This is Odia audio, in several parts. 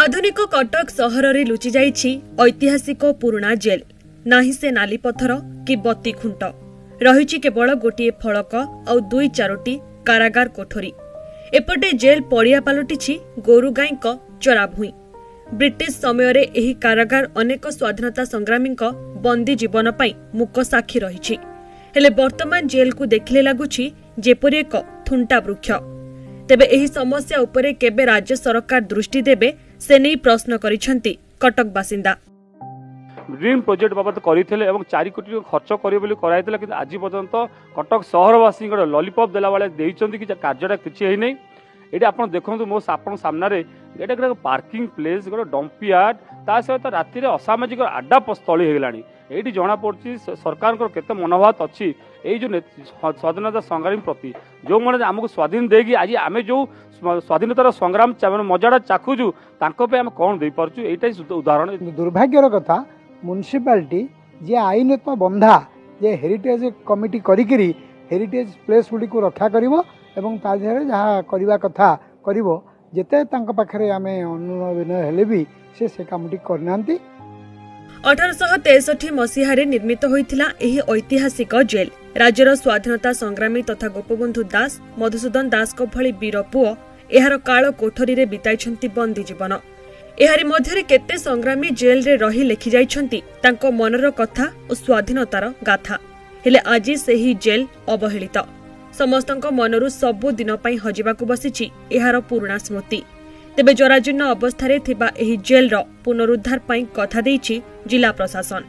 ଆଧୁନିକ କଟକ ସହରରେ ଲୁଚି ଯାଇଛି ଐତିହାସିକ ପୁରୁଣା ଜେଲ୍। ନାହିଁ ସେ ନାଲି ପଥର କି ବତି ଖୁଣ୍ଟ। ରହିଛି କେବଳ ଗୋଟିଏ ଫଳକ ଆଉ ଦୁଇ ଚାରୋଟି କାରାଗାର କୋଠରୀ। ଏପଟେ ଜେଲ୍ ପଡ଼ିଆ ପାଲଟିଛି ଗୋରୁଗାଈଙ୍କ ଚରାଭୂଇଁ। ବ୍ରିଟିଶ ସମୟରେ ଏହି କାରାଗାର ଅନେକ ସ୍ୱାଧୀନତା ସଂଗ୍ରାମୀଙ୍କ ବନ୍ଦୀ ଜୀବନ ପାଇଁ ମୂକ ସାକ୍ଷୀ ରହିଛି। ହେଲେ ବର୍ତ୍ତମାନ ଜେଲ୍କୁ ଦେଖିଲେ ଲାଗୁଛି ଯେପରି ଏକ ଥୁଣ୍ଟା ବୃକ୍ଷ। ତେବେ ଏହି ସମସ୍ୟା ଉପରେ କେବେ ରାଜ୍ୟ ସରକାର ଦୃଷ୍ଟି ଦେବେ, ସେ ନେଇ ପ୍ରଶ୍ନ କରିଛନ୍ତି କଟକ ବାସିନ୍ଦା। ଡ୍ରିମ୍ ପ୍ରୋଜେକ୍ଟ ବାବଦ କରିଥିଲେ ଏବଂ 4 କୋଟି ଟଙ୍କା ଖର୍ଚ୍ଚ କରିବେ ବୋଲି କରାଯାଇଥିଲା। କିନ୍ତୁ ଆଜି ପର୍ଯ୍ୟନ୍ତ କଟକ ସହରବାସୀଙ୍କର ଲଲିପପ୍ ଦେଲା ଭଳିଆ ଦେଇଛନ୍ତି କି କାର୍ଯ୍ୟଟା କିଛି ହେଇନାହିଁ। ଏଇଠି ଆପଣ ଦେଖନ୍ତୁ, ମୋ ଆପଣଙ୍କ ସାମ୍ନାରେ ଏଇଟା ଗୋଟେ ପାର୍କିଂ ପ୍ଲେସ୍, ଗୋଟେ ଡମ୍ପିୟାର୍ଡ, ତା ସହିତ ରାତିରେ ଅସାମାଜିକ ଆଡ୍ଡା ସ୍ଥଳୀ ହେଇଗଲାଣି। ଏଇଠି ଜଣାପଡ଼ୁଛି ସରକାରଙ୍କର କେତେ ମନୋଭାବ ଅଛି ଏଇ ଯେଉଁ ସ୍ୱାଧୀନତା ସଂଗ୍ରାମୀ ପ୍ରତି, ଯେଉଁମାନେ ଆମକୁ ସ୍ୱାଧୀନ ଦେଇକି ଆଜି ଆମେ ଯେଉଁ ସ୍ୱାଧୀନତାର ସଂଗ୍ରାମ ମଜାଟା ଚାଖୁଛୁ, ତାଙ୍କ ପାଇଁ ଆମେ କ'ଣ ଦେଇପାରୁଛୁ, ଏଇଟା ହିଁ ଉଦାହରଣ। ଦୁର୍ଭାଗ୍ୟର କଥା, ମ୍ୟୁନିସିପାଲିଟି ଯିଏ ଆଇନତଃ ବନ୍ଧା ଯେ ହେରିଟେଜ୍ କମିଟି କରିକିରି ହେରିଟେଜ୍ ପ୍ଲେସ୍ ଗୁଡ଼ିକୁ ରକ୍ଷା କରିବ ଏବଂ ତା ଦେହରେ ଯାହା କରିବା କଥା କରିବ, ଯେତେ ତାଙ୍କ ପାଖରେ ଆମେ ଅନୁନୟ ବିନୟ ହେଲେ ବି ସେ ସେ କାମଟି କରିନାହାନ୍ତି। 1863 ମସିହାରେ ନିର୍ମିତ ହୋଇଥିଲା ଏହି ଐତିହାସିକ ଜେଲ୍। ରାଜ୍ୟର ସ୍ୱାଧୀନତା ସଂଗ୍ରାମୀ ତଥା ଗୋପବନ୍ଧୁ ଦାସ, ମଧୁସୂଦନ ଦାସଙ୍କ ଭଳି ବୀର ପୁଅ ଏହାର କାଳ କୋଠରୀରେ ବିତାଇଛନ୍ତି ବନ୍ଦୀ ଜୀବନ। ଏହାରି ମଧ୍ୟରେ କେତେ ସଂଗ୍ରାମୀ ଜେଲ୍ରେ ରହି ଲେଖିଯାଇଛନ୍ତି ତାଙ୍କ ମନର କଥା ଓ ସ୍ୱାଧୀନତାର ଗାଥା। ହେଲେ ଆଜି ସେହି ଜେଲ୍ ଅବହେଳିତ। ସମସ୍ତଙ୍କ ମନରୁ ସବୁ ଦିନ ପାଇଁ ହଜିବାକୁ ବସିଛି ଏହାର ପୁରୁଣା ସ୍ମୃତି। ତେବେ ଜରାଜୀର୍ଣ୍ଣ ଅବସ୍ଥାରେ ଥିବା ଏହି ଜେଲ୍ର ପୁନରୁଦ୍ଧାର ପାଇଁ କଥା ଦେଇଛି ଜିଲ୍ଲା ପ୍ରଶାସନ।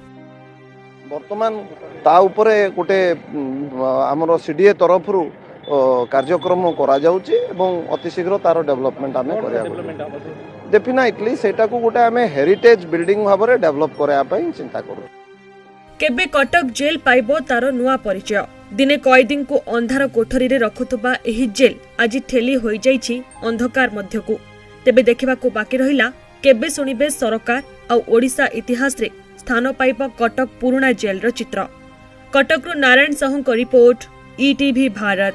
ବର୍ତ୍ତମାନ ତା ଉପରେ ଗୋଟେ ଆମର ସିଡିଏ ତରଫରୁ କାର୍ଯ୍ୟକ୍ରମ କରାଯାଉଛି ଏବଂ ଅତି ଶୀଘ୍ର ତାର ଡେଭଲପମେଣ୍ଟ ଆମେ କରିବାକୁ, ଡେଫିନାଇଟଲି ସେଇଟାକୁ ଗୋଟେ ଆମେ ହେରିଟେଜ ବିଲ୍ଡିଂ ଭାବରେ ଡେଭଲପ କରିବା ପାଇଁ ଚିନ୍ତା କରୁଛୁ। କେବେ କଟକ ଜେଲ୍ ପାଇବ ତାର ନୂଆ ପରିଚୟ? ଦିନେ କଏଦୀଙ୍କୁ ଅନ୍ଧାର କୋଠରୀରେ ରଖୁଥିବା ଏହି ଜେଲ୍ ଆଜି ଠେଲି ହୋଇଯାଇଛି ଅନ୍ଧକାର ମଧ୍ୟକୁ। ତେବେ ଦେଖିବାକୁ ବାକି ରହିଲା, କେବେ ଶୁଣିବେ ସରକାର ଆଉ ଓଡ଼ିଶା ଇତିହାସରେ ସ୍ଥାନ ପାଇବ କଟକ ପୁରୁଣା ଜେଲ୍ର ଚିତ୍ର। କଟକରୁ ନାରାୟଣ ସାହୁଙ୍କ ରିପୋର୍ଟ, ଇଟିଭି ଭାରତ।